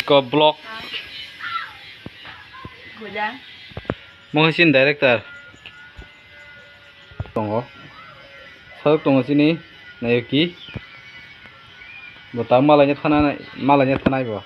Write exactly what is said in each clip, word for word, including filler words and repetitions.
Ko block. Mo hai chini director. Tongo. Saruk tongo chini Nayaki. Bo ta malai nya thana, malai nya thanai bo.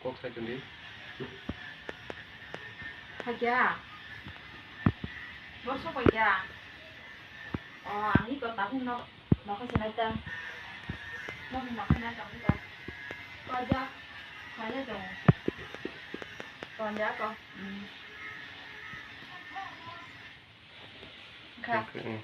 Kok sai tongdi. Haikya. Borso paikya. O, ang iko tabuk no, nokha sinai ta. Nokha nokha nai tong iko. Kaja, kaya tong. Tonja ko. Hmm. Kha. Okay.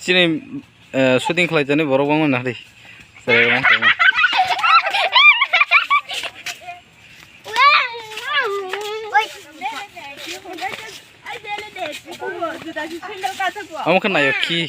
Chini, eh, shooting khlai jani borok bangma nahdi. Chwrai rok wng tongma. Omo khe naiyok khi.